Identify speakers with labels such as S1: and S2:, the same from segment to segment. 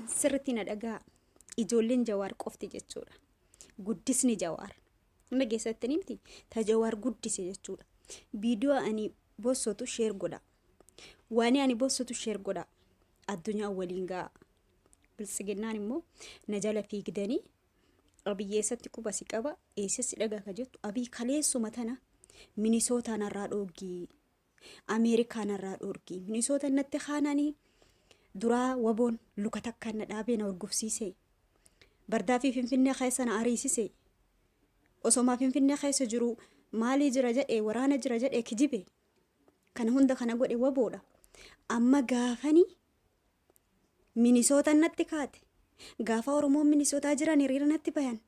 S1: Sirriitti na dhagaa. Ijoolleen Jawaar qofti jechuudha. Guddisni Jawaar. Hunda keessatti ni miti. Ta Jawaar guddise jechuudha. Viidiyoo ani bossotu sheer godha. Waani ani bossotu sheer godha. Addunyaa waliin ga'a. Biltsiginnaan immoo na jala fiigdanii Abiy eessatti quba si qaba, eessa si dhaga ka jettu Abiy kaleessuma tana Minisootaa narraa dhoorgii, Ameerikaa narraa dhoorgii, Minisoota natti kaananii duraa waboon luka takkaan na dhaabee na hordofsiise. Bardaa fi Finfinnee keessa na ariisise. Osomaa Finfinnee keessa jiru maalii jira jedhee waraana jira jedhee kijibe. Kana hunda kana godhe waboodha. Amma gaafanii Minisootaan natti kaate. Gaafa Oromoon Minisootaa jiran hiriira natti bayan.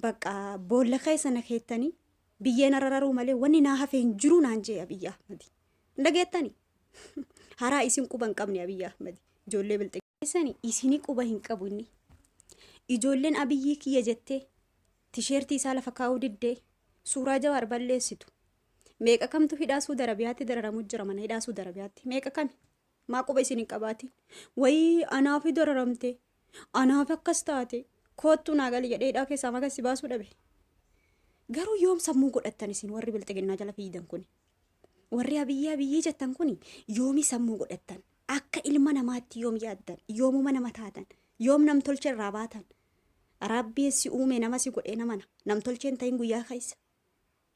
S1: Bakka boolla keessa na keettanii biyyeen arararuu malee wanni naa hafe hin jiru naan jee Abiyyi Ahmadi. Hin dhageettani? Haraa isin quba hin qabne Abiyyi Ahmadi. Ijoollee bilxiginnaa isinii quba hin qabu inni. Ijoolleen Abiyyii kiyya jettee tisheertii isaa lafa kaa'uu diddee suuraa Jawaar balleessitu. Meeqa kamtu hidhaa Suudi Arabiyaatti dararamu jira mana hidhaa Suudi Arabiyaatti meeqa kami? Maa quba isin hin qabaatin. Wayii anaafi dararamte. Anaaf akkas taate. Koottuu naa gali jedhee hidhaa keessaa maga si baasuu dhabe. Garuu yoom sammuu godhattan isin warri bilxiginnaa jala fiidan kuni? Warri Abiyyii Abiyyii jettan kuni yoomi sammuu godhattan? Akka ilma namaatti yoom yaaddan? Yoomuma nama taatan? Yoom namtolche irraa baatan? Rabbiin si uume nama si godhee namana. Namtolchee hin ta'in guyyaa keessa.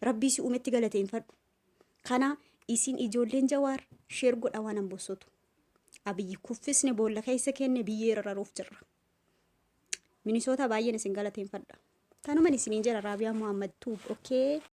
S1: Rabbii si uumetti galateeffadhu. Kana isin ijoolleen Jawaar sheer godha waan ambossotu. Abiyyi kuffisne boolla keessa kenne biyyee rararuuf jirra. Minisoota baay'een isin galateeffadha. Tanuman isiniin jedha Raabiyaa Muhammad Tuub. Okay.